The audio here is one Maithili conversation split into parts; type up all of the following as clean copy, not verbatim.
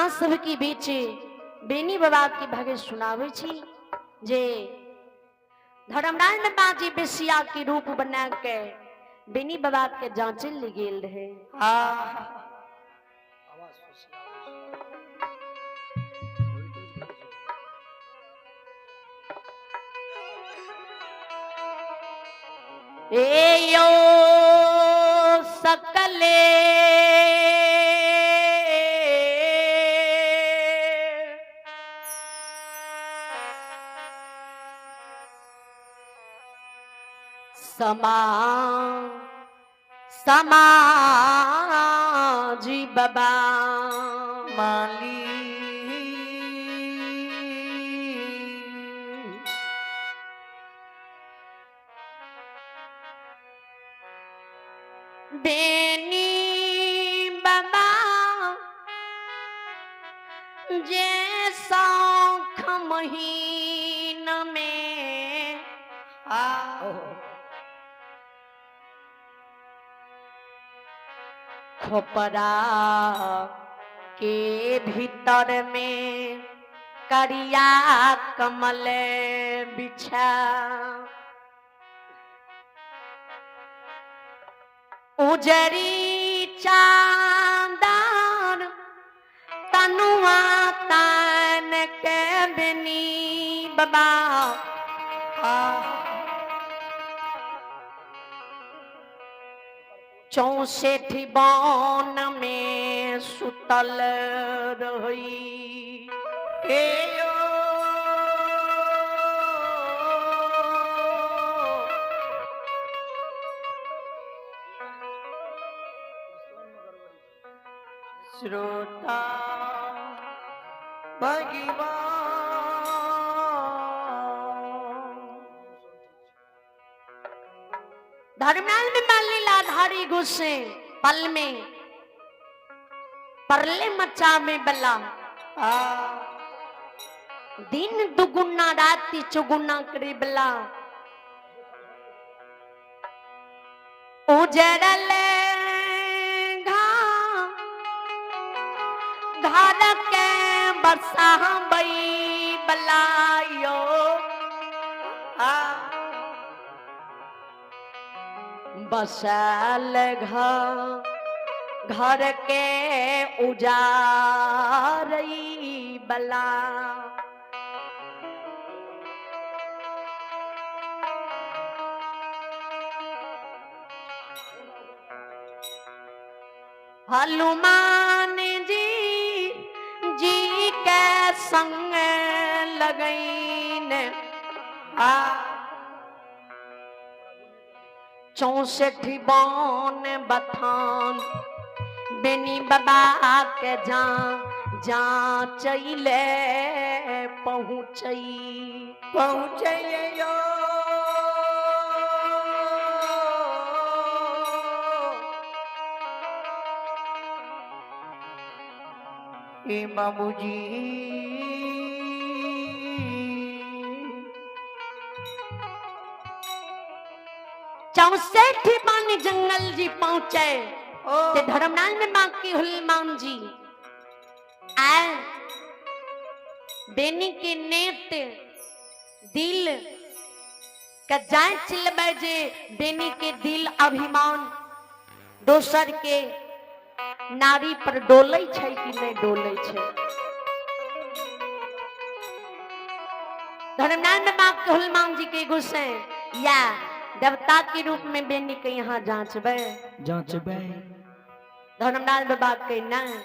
अहाँ सबके बीच बेनी बाबा के भगत सुनाबै छी जे धर्मराज बाजी बेसिया के रूप बना के बेनी बाबा के जांचे ले गेल रहे। ए यो सकले समा समाजी बाबा माली बेनी बाबा जे सौख महीन में आ खोपरा के भीतर में करिया कमल बिछा उजरी चांदर तनुआ तान के बिनी बाबा 64 बन में सुतल रही। हे यो श्रोता भगवान धर्मनाल में मान लीलाधारी गुस्से पल में परले मचावे बला आ दिन दुगुना राति चौगुना करे बला उजड़ल घा घर के बरसाबई बलायो आ बसल घर घर के उजारई बला। हनुमान जी जी के संग लगैन आ 64 बन बथान बेनी बाबा के जा जा चैले पहुँचई पहुँचे यो ए बाबूजी 64 बन जंगल जी पहुँचे ओ ते धर्मनाल में मां की हनुमान जी आए बेनी के नेत दिल के जांच लेबै जे बेनी के दिल अभिमान दोसर के नारी पर डोलै छै कि नहि डोलै छै। धर्मनाथ बाबा के हनुमान जी के गुस्से या देवता के रूप में बेनी के यहाँ जांचबै जांचबै। धर्मनाथ बाबा के नहीं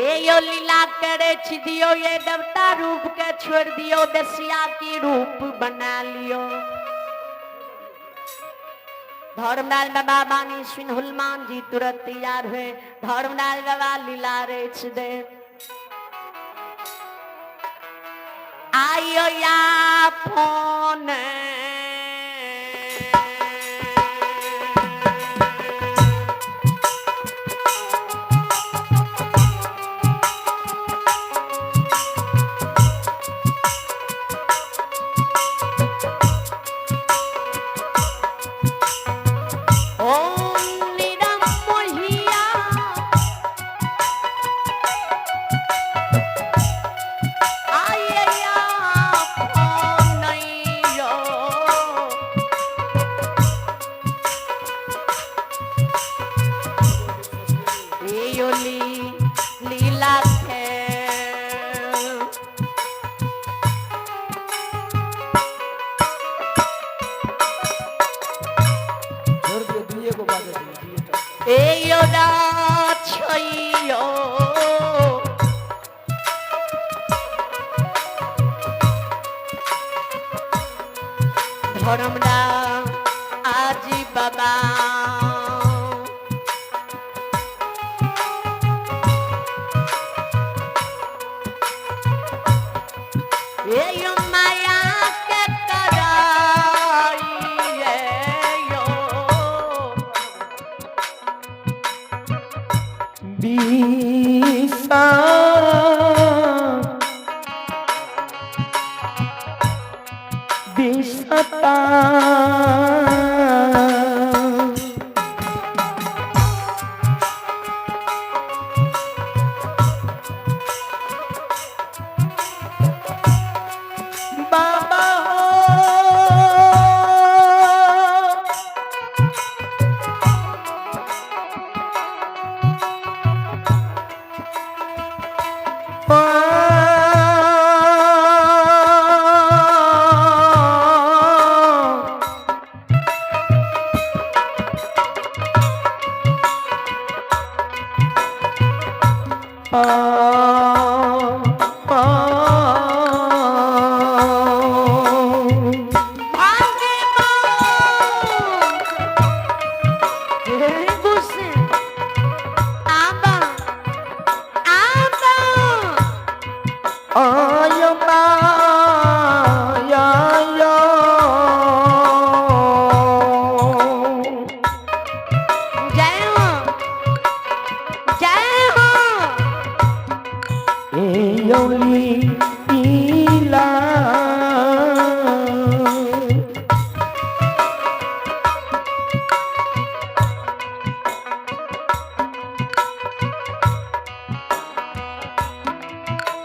ए यो लीला करे छी दियो ये देवता रूप के छोड़ दियो बेसिया के रूप बना लियो। धर्मलाल बाबा बानी सुन हनुमान जी तुरंत तैयार हुए। धर्मलाल बाबा लीला रे दे आयो या फोन ओम निरमोहिया बीसा बिसता। बाबा हो। भागे गुस्से आबा आबा। आय माया। जय हो, जय हो। एयौली पीला।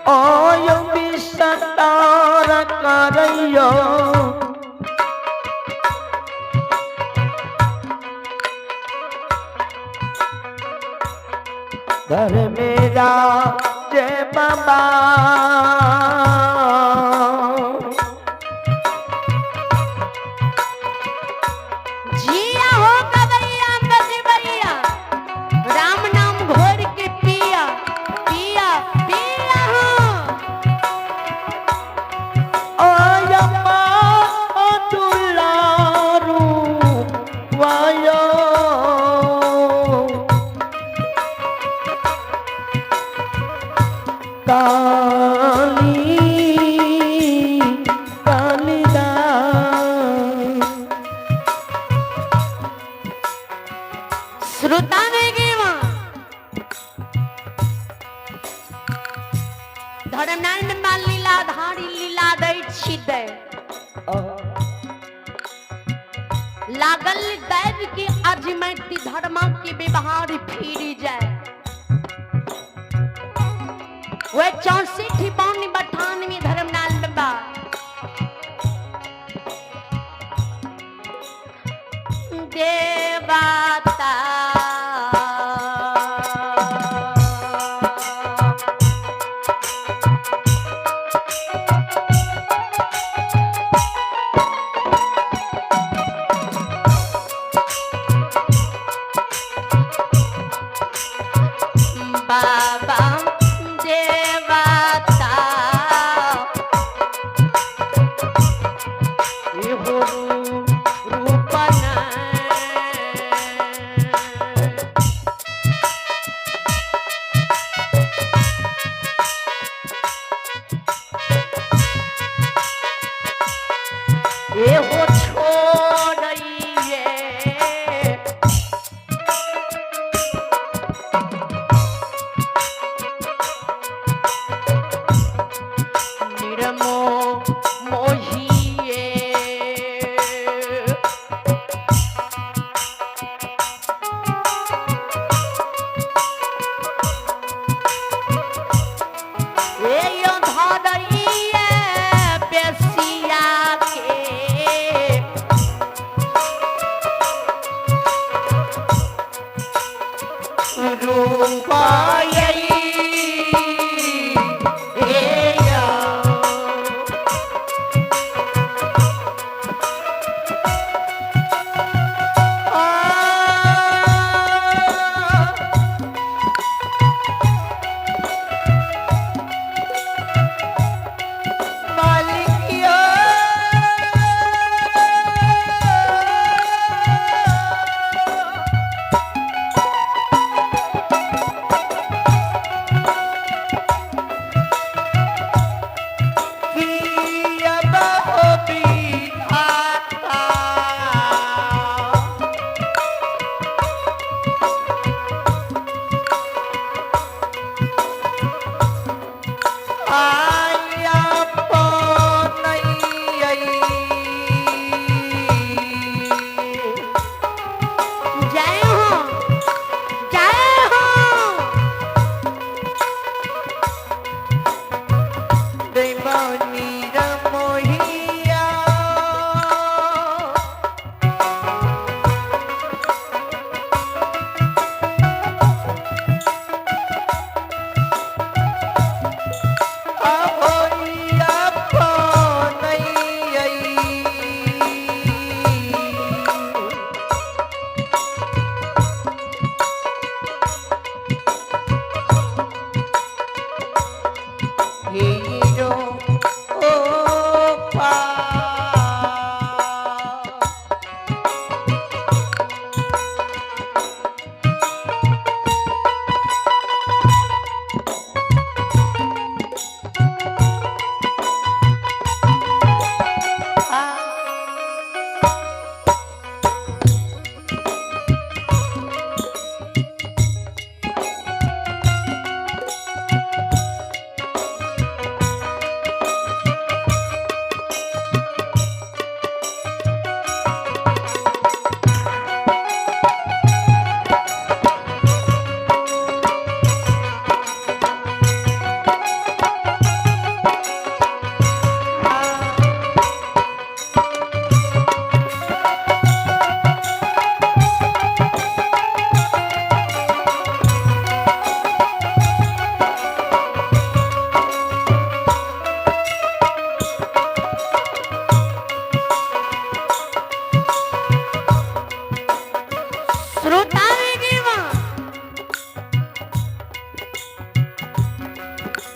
आय विसतार करैयो। घर मेरा जय बाबा। जिया हो गवैया बजबैया, राम नाम घोर के पिया पिया पिया हो। आयम्मा दुलारू वायो। काली कालिदास। श्रोता में गेवा धर्मनारायण बाबा लीलाधारी लीला दै छी दै लागल दैव के अजमैती धर्मा के व्यवहार फिर जाए। वह 64 बानी बठान में धर्मनारायण बाबा देवता बाबा देवता एहो रूपन। एहो छोड़िए निरमो मोहिए। ए यो धरइए बेसिया के रूपायई एया। आ मालिकिया।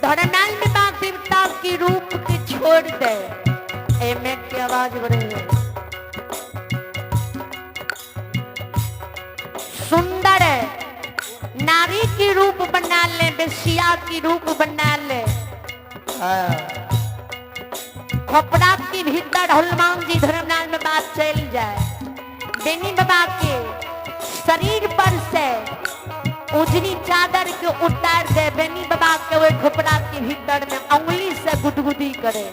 धर्मनाल बाबा देवता के रूप के छोड़ दे। एमे के आवाज बढ़े है। सुंदर नारी की रूप बना ले, बेसिया की रूप बना ले। खोपड़ा के भीतर हनुमान जी धर्मनाल बाबा चल जाए। बेनी बाबा के शरीर पर से उजली चादर के उतार दे, बेनी बाबा के वही खोपड़ा के भीतर में उंगली से गुदगुदी करे।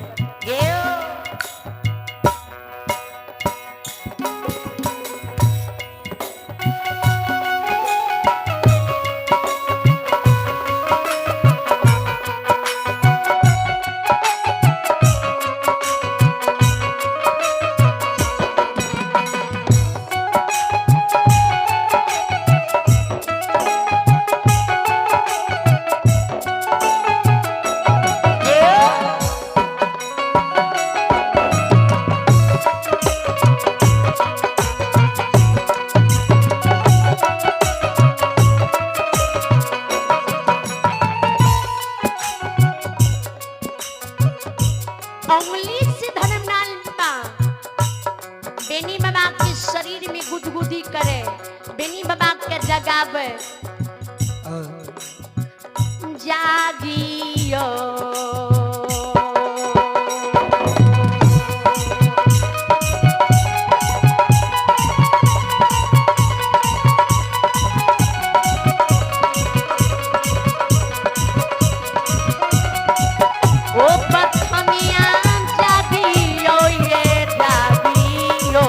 उंगली से धर्मनाल बाबा बेनी बाबा के शरीर में गुदगुदी करे, बेनी बाबा के जगावे। जागियो ओ पथनिया, जागियो ये जागियो।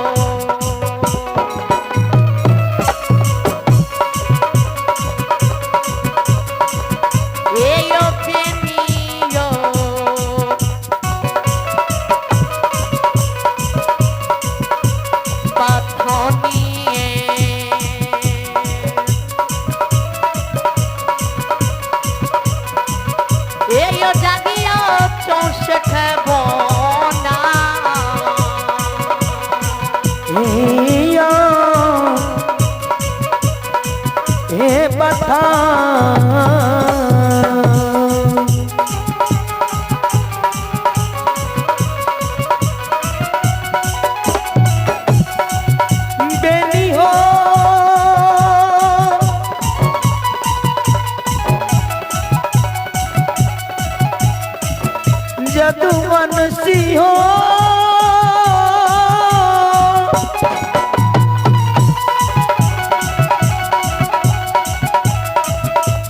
ए यो प्रेमियो, पथनिए ए यो जागियो 64 बोना। इया ए बथा बेनी हो जदुवंशी हो।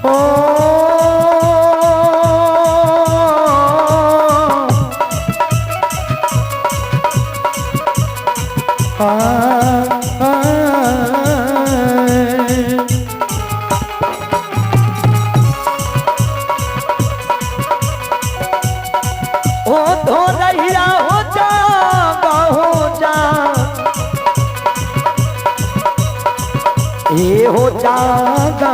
ओ आ, आ, ओ धो रहिया हो जा हो जा ए हो जागा।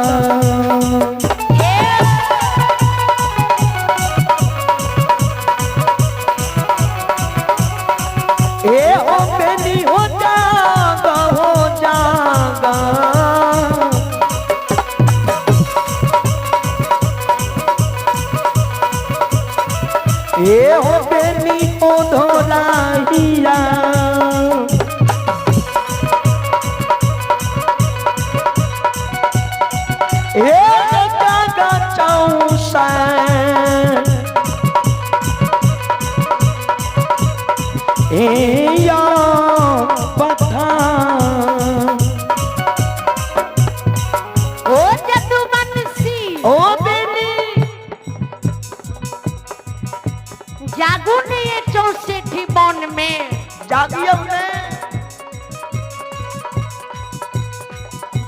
ए हो बेनी हो जागा हो जागा। ए हो बेनी ओ धोराहिया। ए जागा चौसा ए या पथा। ओ जदुवंशी, ओ बेनी जागू ने ये 64 वन में। जागी हमने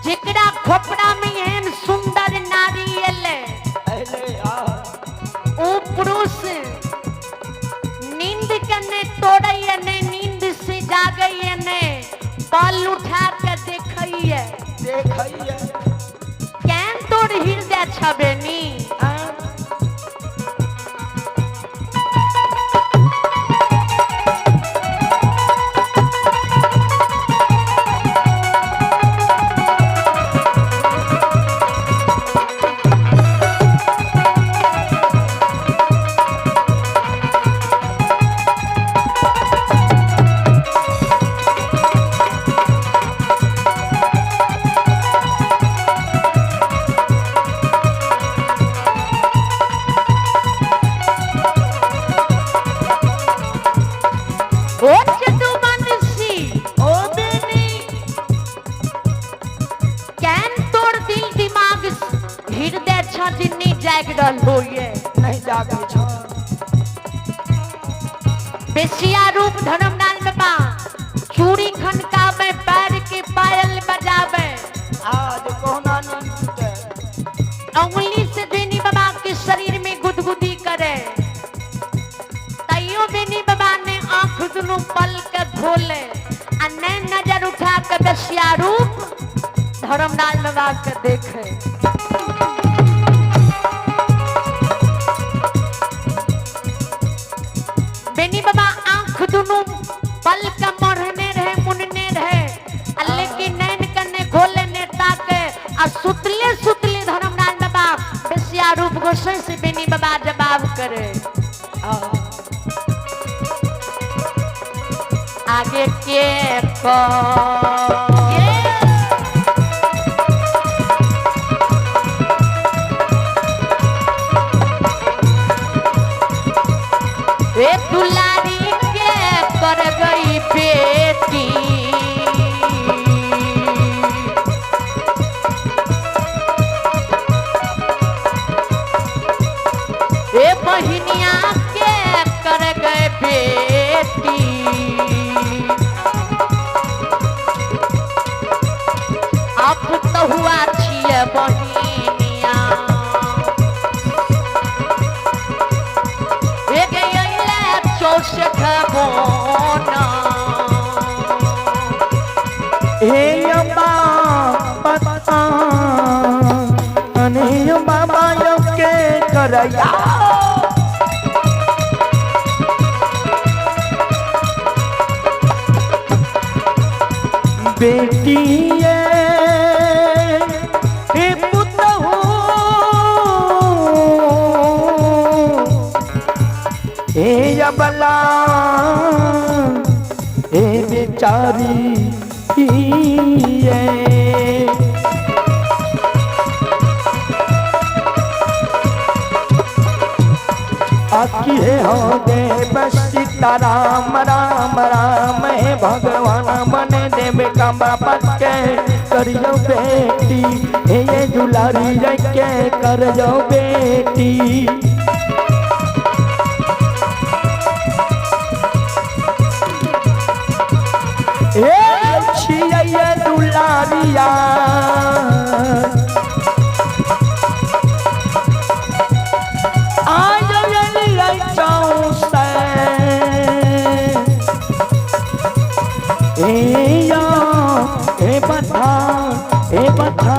जेकरा खोपड़ा में एहन सुंदर नारी एले, पहले आ ओ पुरुष नींद के ने तोड़ैया ने, नींद से जागैया ने, बाल उठा के देखैया। देखैया। केन तोर हृदय छबेनी? आ छ जे नहीं जाग रहल होइए। नहीं जागे छ। बेसिया रूप धर्मलाल बाबा चूड़ी खनकावे, पैर के पायल बजावे। आज कोना नींद टूटे। उंगली से बेनी बाबा के शरीर में गुदगुदी करे। तैयो बेनी बाबा ने आंख दुनू पल के खोले आ नैन नजर उठा के बेसिया रूप धर्मलाल बाबा के देखे। बेनी बाबा आंख दुनू पल के मरने रहे मुनने रहे, लेकिन नैन कने खोले ने ताके आ सुतले सुतले धर्मलाल बाबा बेसिया रूप गोसाई से बेनी बाबा जवाब करे। आगे के को ए दुलारी के कर गई बेटी। ए बहिनिया के कर गए बेटी। अब तो हुआ छिए बहिनिया। चौसठ बोना। हे अम्बा पता अने बाबा के करैया। बेटी ये पुतहू ए अबला ए बेचारी ये। आखी हो देव सीता राम राम राम हे भगवान बने देव का बाबा के करियो बेटी। हे ये दुलारी के कर जो बेटी। ए छिया दुलारिया आज ए या ए बता ए बता।